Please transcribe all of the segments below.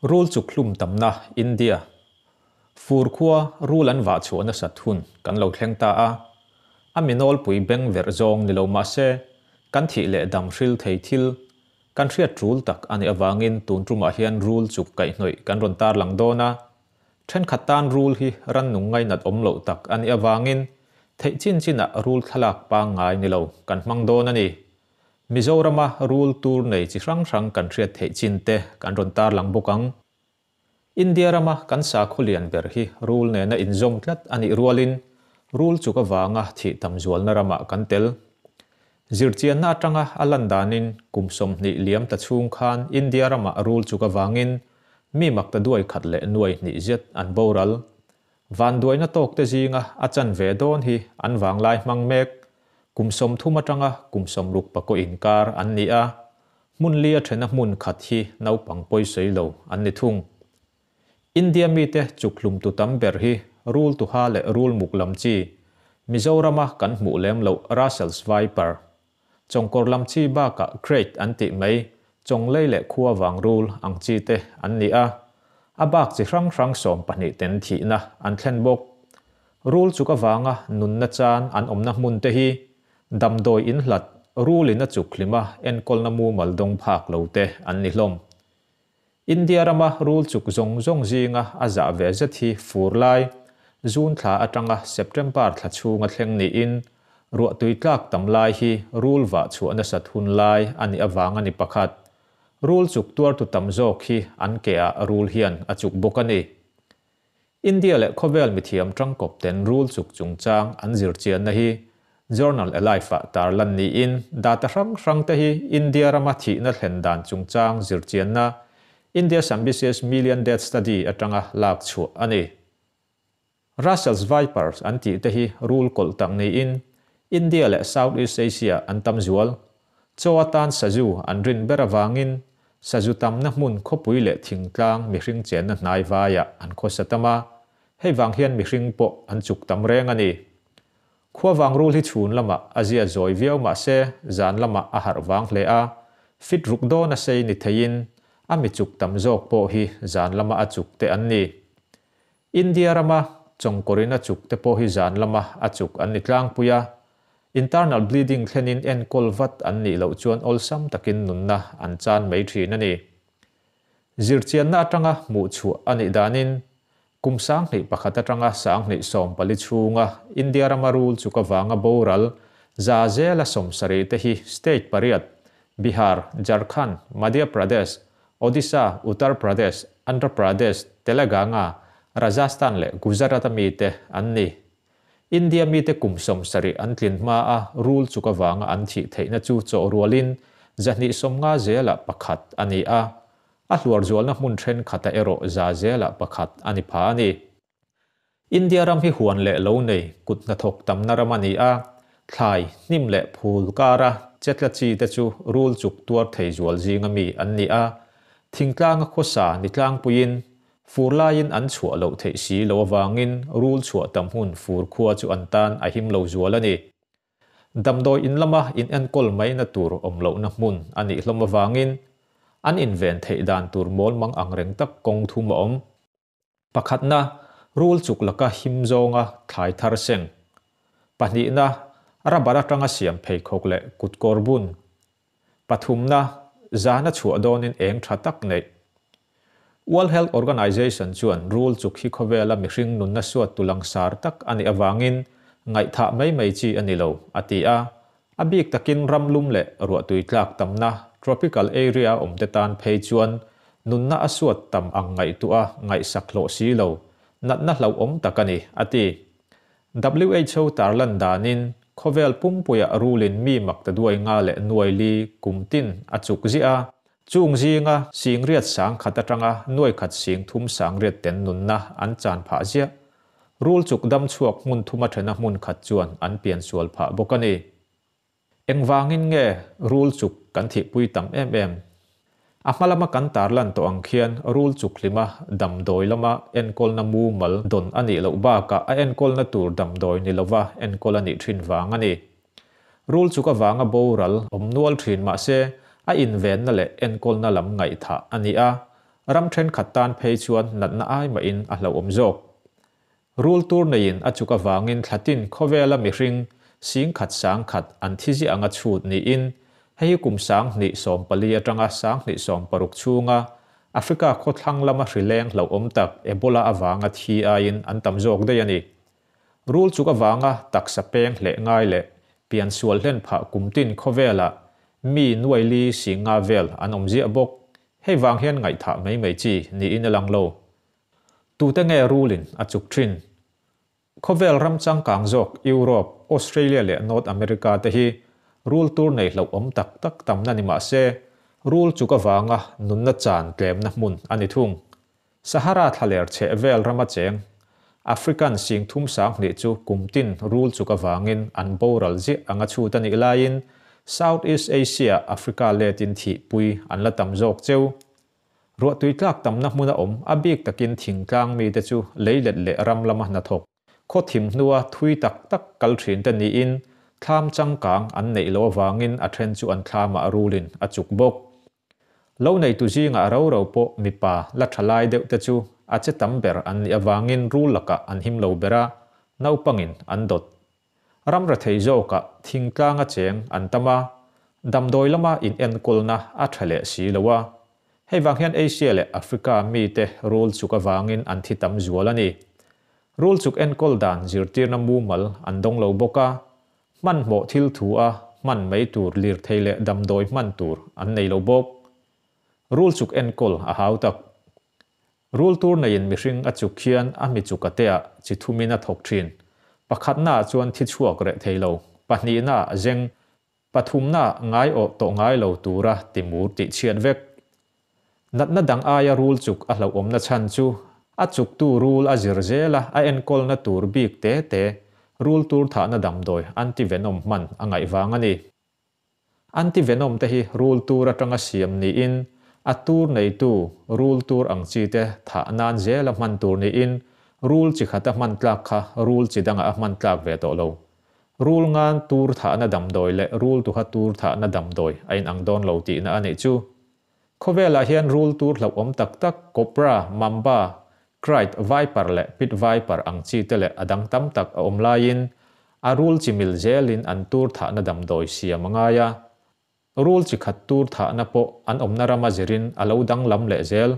Rul chuk hlum tamna India. Fur khua rul an vah chhuah nasat hun kan lo thleng ta a. A mi nawlpui beng verh zawng ni lo mah se, kan thih leh dam hril thei thil, kan hriat tul tak a nih avangin tun tumah hian rul chuk kaihhnawih kan rawn tarlang dawn a. Thenkhat tan rul hi rannung ngainat awm loh tak a nih avangin theih chin chinah rul thlalak pangngai ni lo kan hmang dawn a ni. Mizorama rul tur nei chi hrang hrang kan hriat theih chin te kan rawn tarlang bawk ang. India rama kan sakhaw lian ber hi rul nena inzawm tlat a nih rualin rul chuk avanga thih tam zualna ramah kan tel. Zirchianna atanga a lan danin kum 20 liam ta chhung khan India ramah rul chuk avangin mi mak ta duai khat leh nuai hnih zet an boral. Van duaina tawk te zinga a chan ve dawn hi an vanglai hmang mek kum 30 atanga kum 60 pakaw inkar an ni a. Hmun li a thena hmun khat hi naupang pawisawi lo an ni thung. India mite chuk hlum tu tam ber hi rul tuha leh rul muk lam chi Mizorama kan hmuh lem loh Russell's Viper. Chawngkawr lam chi bakah Krait an tih mai chawnglei leh khua vang rul ang chi te an ni a. A bak chi hrang hrang 12 ten thihna an thlen bawk. Rul chuk avanga nunna chan an awmna hmun te hi damdawi in hlat rulin a chuk hlima enkawlna mumal dawng phak lo te an ni hlawm. India rama rul chuk zawng zawng zinga a zah ve zet hi fur lai June thla atanga September thla chhunga thleng niin ruahtui tlak tam lai hi rul vah chhuah nasat hun lai a nih avang a ni pakhat. Rul chuk tuar tu tam zawk hi an ke ah rul hian a chuk bawk a ni. India leh khawvel mithiam tangkawp ten rul chuk chungchang an zirchianna hi Journal Alive ah tarlan niin data hrang hrang te hi India rama thihna thlen dan chungchang zirchianna India's Ambitious Million Death Study atanga lak chhuah a ni. Russell's Vipers an tih te hi rul kawlh tak niin India leh Southeast Asia an tam zual. Chaw atan sazu an rin ber avangin sazu tamna hmun khawpui leh thingtlang mihring chenna hnai vaiah an khawsa tam a, hei vang hian mihring pawh an chuk tam reng a ni. Khua vang rul hi chhun lamah a zia zawi viau mah se zan lamah a harh vang hle a, fit ruk dawn a sei ni theiin a mi chuk tam zawk pawh hi zan lama a chuk te an ni. India rama chawngkawrin a chuk te pawh hi zan lama a chuk an ni tlangpui a, internal bleeding thlenin enkawl vat an nih loh chuan awlsam takin nunna an chan mai thin a ni. Zirchianna atanga hmuh chhuah a nih danin kum 2001 atanga 2014 chhunga India rama rul chuk avanga boral za zela 70 te hi state 8 Bihar, Jharkhand, Madhya Pradesh, Odisha, Uttar Pradesh, Andhra Pradesh, Telangana, Rajasthan leh Gujarat mi te an ni. India mi te kum 70 an tlin hma a rul chuk awanga an thih theihna chu chaw rualin 250 zela pakhat ani a. A hluar zualna hmun then khata erawh za zela pakhat ani pha ani. India ram hi huan leh lo nei kut hnathawk tamna ram ani a, thlai hnim leh phul kara chetla chi te chu rul chuk tuar thei zual zinga mi an ni a. Thingtlanga khawsa ni tlangpuiin fur laiin an chhuah loh theih si lo awangin rul chhuah tam hun fur khua chu an tan a him lo zual ani. Damdawi in lama in enkawl mai na tur awm lohna hmun anih hlawm awangin an inven theih dan tur mawl mang ang reng tak kawng thum a awm. Pakhatna rul chuk laka him zawnga thlai thar seng. Pahnihna rubber atanga siam pheikhawk leh kutkawr bun. Pathumna zana chhuah dawnin eng tha tak nei. World Health Organization chuan rul chuk hi khawvela mihring nunna suat tulang sar tak ani awangin ngaihtha mai mai chi ani lo a ti a. A bik takin ramlum leh ruahtui tlak tamna tropical area awm te tan phei chuan nunna a suat tam ang ngaihtuah a ngaihsak hlawh si lo natna hlo awm tak ani a ti. WHO tarlan danin khawvel pumpuia rulin mi mak ta duai nga leh nuai li kum tin a chuk zia chung zinga singriat sang khat atanga nuai khat sing thum sangriat ten nunna an chan pha zia. Rul chuk dam chhuak hmun thuma thena hmun khat chuan an pian sual pha bawk ani. Engwangin nge rul chuk kan thih pui tam em em. A hmalama kan tarlan to ang khian rul chuk hlima damdawi lama enkawlna mumal dawn anih loh bakah a enkawlna tur damdawi ni lova enkawl anih thin vang ani. Rul chuk awanga boral awm nual thin mah se a invenna leh enkawlna lam ngaihtha ani a. Ram thenkhat tan phei chuan natna ai mahin a hlauhawm zawk. Rul tur neiin a chuk avangin thlatin khawvela mihring 10,000 10,000 an thi ziah anga chhut niin hei hi kum 2014 atanga 2016 chhunga Africa khawthlang lama hri leng hlauhawm tak Ebola avanga thi aiin an tam zawk daih a ni. Rul chuk avanga taksa peng hleh ngai leh piansual hlen phah kumtin khawvelah mi nuai li 50 vel an awm ziah bawk. Hei vang hian ngaihthah mai mai chi niin a lang lo. Tute nge rulin a chuk thin? Khawvel ram changkang zawk Europe, Australia leh North America te hi rul tur nei hlauhawm tak tak tamna ni mah se, rul chuk avanga nunna chan tlemna hmun a ni thung. Sahara thlaler chheh vel rama cheng African 30,000 chu kumtin rul chuk avangin an boral ziah anga chhut a nih laiin South East Asia Africa letin thihpui an la tam zawk cheu. Ruahtui tlak tamna hmuna awm a bik takin thingtlang mite chu leilet leh ram lama hnathawk, khaw thim hnua thui tak tak kal thin te niin thlam changkang an neih loh avangin a then chu an thlamah rulin a chuk bawk. Lo neitu zingah ro ro pawh mipa la tha lai deuh te chu a che tam ber an nih avangin rul lakah an him lo ber a, naupangin an dawt. Ram rethei zawkah thingtlanga cheng an tam a, damdawi lama inenkawlna a tha leh si lo a. Hei vang hian Asia leh Africa mite rul chuk avangin an thi tam zual a ni. Rul chuk enkawl dan zirtirna mumal an dawng lo bawk a, hmanhmawh thil thu a hman mai tur lirthei leh damdawi hman tur an nei lo bawk. Rul chuk enkawl a hau tak. Rul tur neiin mihring a chuk hian a mi chuk a teah chi thumin a thawk thin. Pakhatnaah chuan thi chhuak reh thei lo, pahnihnaah zeng, pathumnaah ngai awh tawh ngai lo tura timur tih chhiat vek. Natna dang aia rul chuk a hlauhawmna chhan chu a chuktu rul a zir zel a, a enkawlna tur bik te te rul tur thahna damdawi anti-venom hman a ngaih vang a ni. Anti-venom te hi rul tur atanga siam niin a tur neitu rul tur ang chi te thah nan zela hman tur niin rul chi khata hman tlak kha rul chi dangah a hman tlak ve tawh lo. Rul ngan tur thahna damdawi leh rul tuha tur thahna damdawi a inang dawn lo tihna a nih chu. Khawvelah hian rul tur hlauhawm tak tak cobra, mamba, krait, viper leh pit viper ang chi te leh a dang tam tak a awm laiin a rul chi mil zelin an tur thahna damdawi siam a ngai a. Rul chi khat tur thahna pawh an awmna rama zirin a lo danglam leh zel.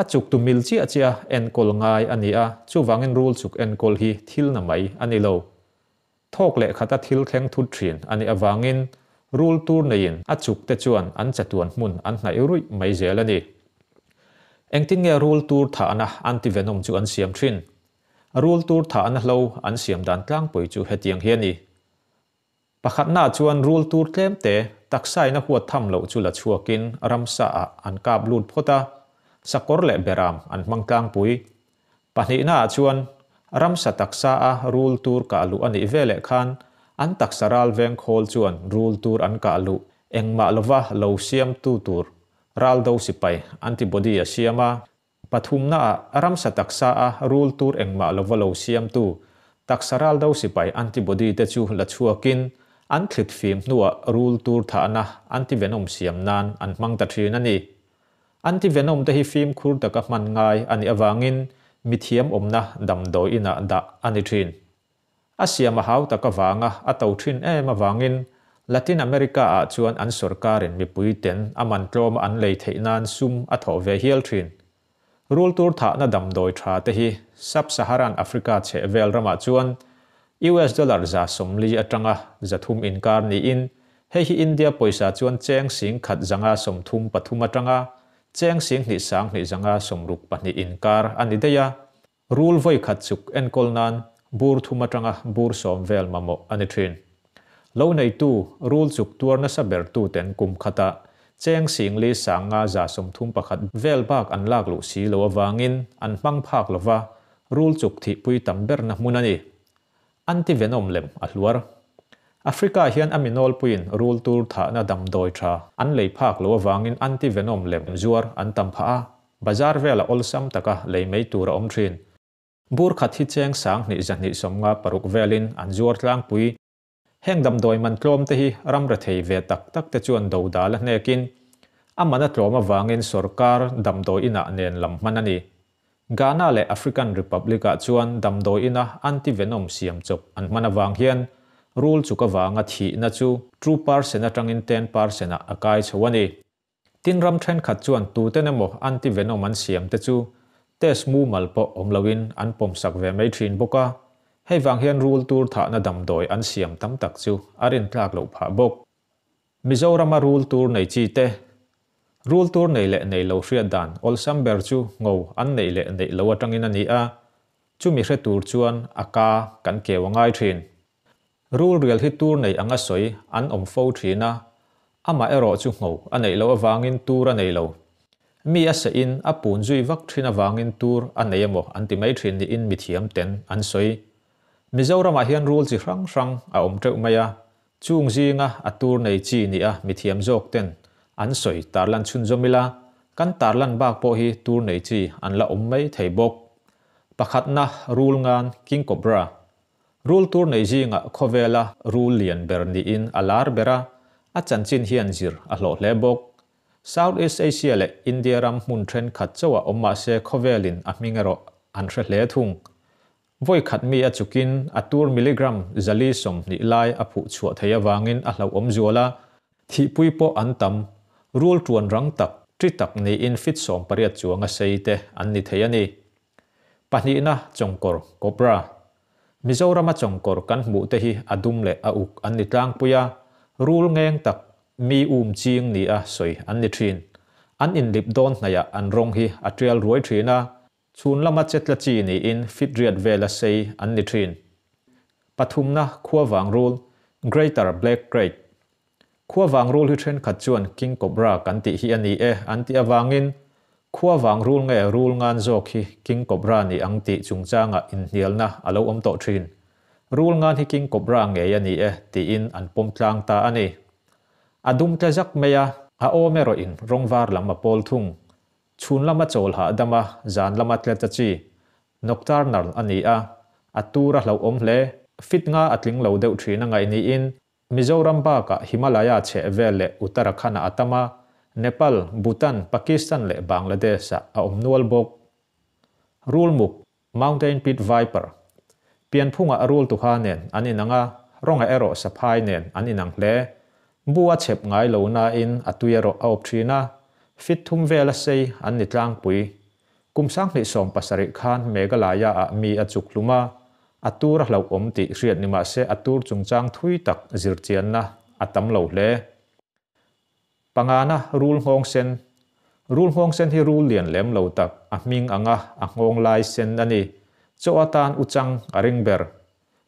A chuktu mil chiah chiah a enkawl ngai a ni a, chuvangin rul chuk enkawl hi thil na mai a ni lo. Thawk leh khata thil thleng thut thin a nih avangin rul tur neiin a chuk te chuan an chatuan hmun an hnaih ruih mai zel a ni. Engtin nge rul tur thahna anti-venom chu an siam thin? Rul tur thahna hlo an siam dan tlangpui chu hetiang hi a ni. Pakhatnaah chuan rul tur tlemte taksain a huat tham loh chu la chhuakin ramsa ah an kap lut phawt a, sakawr leh beram an hmang tlangpui. Pahnihnaah chuan ramsa taksa a rul tur kah luh a nih veleh khan an taksa ral veng khawl chuan rul tur an kah luh engmah lova lo siamtu tur raldo sipai antibody a siam a. Pathumnaah ramsa taksa a rul tur engmah lova lo siamtu taksa raldo sipai antibody te chu la chhuakin an thlit fim hnuah rul tur thahna antivenom siam nan an hmang ta thin a ni. Antivenom te hi fimkhur taka hman ngai a nih avangin mithiam awmna damdawi inah dah a ni thin. A siam a hau tak avanga a to thin em avangin Latin America ah chuan an sorkarin mipui ten a man tlawma an lei theih nan sum a thawh ve hial thin. Rul tur thahna damdawi tha te hi Sub-Saharan Africa chheh vel ramah chuan US dollar 40 atanga 300 inkar niin hei hi India pawisa chuan cheng 1,133 atanga cheng 2,262 inkar a ni daih a. Rul vawi khat chuk enkawl nan bur thum atanga bur 10 vel mamawh a ni thin. Lo neitu rul chuk tuar nasa bertu ten kum khata cheng 4,531 vel bak an lak luh si lo avangin an hmang phak lova rul chuk thihpui tam berna hmun a ni. Anti-venom lem a hluar. Africa hian a mi nawlpuiin rul tur thahna damdawi tha an lei phak lo avangin anti-venom lem zuar an tam phah a, bazar vela awlsam taka lei mai tur a awm thin. Bur khat hi cheng 2,256 velin an zuar tlangpui. Heng damdawi man tlawm te hi ram rethei ve tak tak te chuan dodal a hnekin. A man a tlawm avangin sorkar damdawi inah nen lam hman a ni. Ghana leh African Republic-ah chuan damdawi ina anti-venom siam chawp an hman avang hian rul chuk avanga thihna chu 2% atangin 10% ah a kai chho a ni. Tin ram thenkhat chuan tuten emaw anti-venom an siam te chu test mumal pawh awm loin an pawmsak ve mai thin bawk a, hei vang hian rul tur thahna damdawi an siam tam tak chu a rintlak loh phah bawk. Mizorama rul tur nei chi te. Rul tur nei leh nei lo hriat dan awlsam ber chu ngo an neih leh neih lo atangin a ni a, chumi hre tur chuan a ka kan keu a ngai thin. Rul rial hi tur nei anga sawi an awm fo thin a, amah erawh chu ngho a neih loh avangin tur a nei lo. Mi a seh in a pun zui vak thin avangin tur a nei emaw an ti mai thin niin mithiam ten an sawi. Mizoramah hian rul chi hrang hrang a awm teuh mai a, Chung zinga a tur nei chi nia mithiam zawk ten an sawi tarlan chhunzawm ila, kan tarlan bak pawh hi tur nei chi an la awm mai thei bawk. Pakhatna rul ngan King Cobra. Rul tur nei zingah khawvela rul lian ber niin a lar ber a, a chanchin hian zir a hlawh hle bawk. South East Asia leh India ram hmun thenkhat chauhah awm mahse khawvelin a hming erawh an hre hle thung. Vawi khat mi a chukin a tur milligram 420 lai a phuh chhuah thei avangin a hlauhawm zual a, thihpui pawh an tam, rul tuan rang tak, ṭi tak niin fit 18 chuanga sei te an ni thei a ni. Pahnihna, Chawngkawr, Cobra. Mizorama chawngkawr kan hmuh te hi a dum leh a uk an ni tlangpui a, rul ngeng tak, mi um ching nia sawi an ni ṭhin. An inlip dawn hnaihah an rawng hi a ṭial ruai ṭhin a, Chhun lama chetla chi niin fit riat vela sei an ni thin. Pathumna, Khuavang rul, Greater Black Krait. Khuavang rul hi thenkhat chuan King Cobra kan tih hi a ni e an tih avangin Khuavang rul nge rul ngan zawk hi King Cobra ni ang tih chungchangah inhnialna a lo awm tawh thin. Rul ngan hi King Cobra ngei a ni e tiin an pawm tlang ta a ni. A dum tle zak mai a, a awm erawhin rawng var lam a pawl thung. Chhun lama chawl hahdam a, zan lama tlet a chi. Nocturnal a ni a, a tur a hlauhawm hle. Fit nga a tling lo deuh thin a ngaih niin Mizoram bakah Himalaya chheh vel leh Uttarakhand-ah a tam a, Nepal, Bhutan, Pakistan leh Bangladesh-ah a awm nual bawk. Rulmuk. Mountain Pit Viper, Pianphungah rul tuha nen an inang a, rawngah erawh saphai nen an inang hle. Bu a chhep ngai lo nain a tui erawh a awp thin a, fit thum vela sei an ni tlangpui. Kum 2017 khan Meghalaya-ah mi a chuk hlum a, a tur a hlauhawm tih hriat ni mah se a tur chungchang thui tak zirchianna a tam lo hle. Pangana, rul nghawng sen. Rul nghawng sen hi rul lian lem lo tak, a hming anga a nghawng lai sen a ni. Chaw atan uchang a ring ber.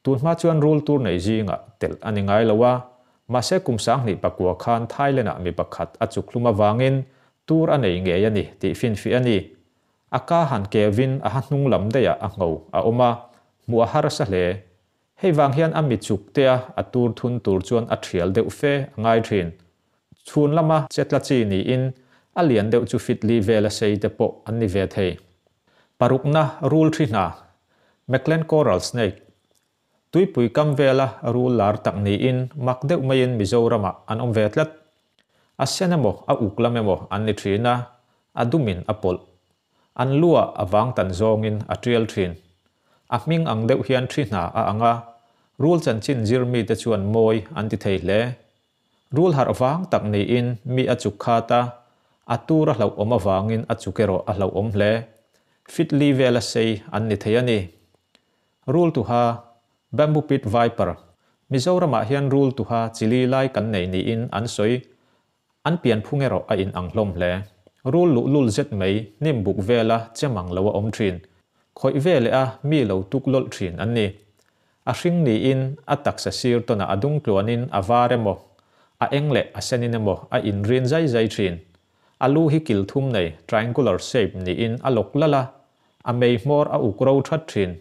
Tunhma chuan rul tur nei zingah telh a ni ngai lo a, mahse kum 2009 khan Thailand-ah mi pakhat a chuk hlum avangin tur a nei ngei a ni tih finfiah a ni. A ka han kevin a ha hnung lam daihah a ngho a awm a, hmuh a harsa hle. Hei vang hian a mi chuk te a a tur thun tur chuan a thial deuh fe a ngai thin. Chhun lama chetla chi niin a lian deuh chu fit li vela sei te pawh an ni ve thei. Parukna rul thi hna, Maclen Coral Snake, Tuipui kam vela rul lar tak niin mak deuh maiin Mizoramah an awm ve tlat. A sen emaw a uk lam emaw an ni thin a, a dumin a pawlh. An luah a vang tan zawngin a tial thin. A hming ang deuh hian thi hna a ang a, rul chanchin zir mite chuan mawi an ti thei hle. Rul harh vang tak niin mi a chuk khat a, a tur a hlauhawm avangin a chuk erawh a hlauhawm hle. Fit li vela sei an ni thei a ni. Rul tuha, Bamboo pit viper, Mizoramah hian rul tuha chili lai kan nei niin an sawi. An pianphung erawh a in ang hlawm hle. Rul luhlul zet mai hnim buk vela chem ang lo a awm thin. Khawih ve leh a mi lo tuk lawlh thin an ni. A hring niin a taksa sir tawnah a dung tluanin a var emaw, a eng leh a senin emaw a inrin zai zai thin. A lu hi kil thum nei, triangular shape, niin a lawk lalh a, a mei hmawr a uk ro that thin.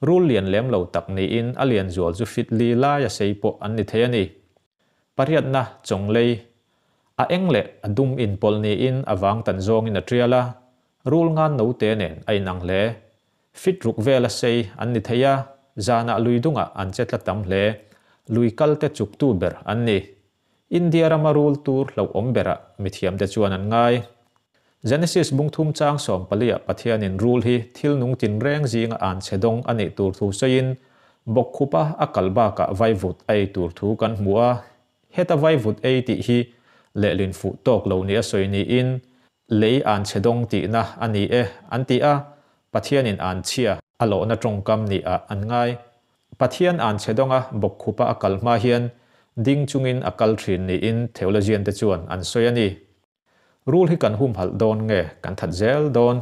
Rul lian lem lo tak niin a lian zual chu fit li lai a sei pawh an ni thei a ni. Pariatna, Chawnglei. A eng leh a dum inpawlh niin a vang tan zawngin a tial a, rul ngan note nen a inang hle. Fit ruk vela sei an ni thei a, zanah lui dungah an che tla tam hle. Lui kalte chuktu ber an ni. India rama rul tur hlauhawm berah mithiamte chuan an ngai. Genesis bung thum chang sawmpali-ah Pathianin rul hi thil nung tinreng zinga anchhe dawng a nih tur thu sawiin, bawkkhupa a kal bakah vaivut a ei tur thu kan hmu a. Heta vaivut ei tih hi lehlin fuh tawk lo nia sawi niin, lei anchhe dawng tihna a ni e an ti a, Pathianin anchhia a lawhna tawngkam niah an ngai. Pathian anchhe dawnga bawkkhupa a kal hma hian ding chungin a kal thin niin theologian-te chuan an sawi a ni. Rul hi kan humhalh dawn nge kan that zel dawn?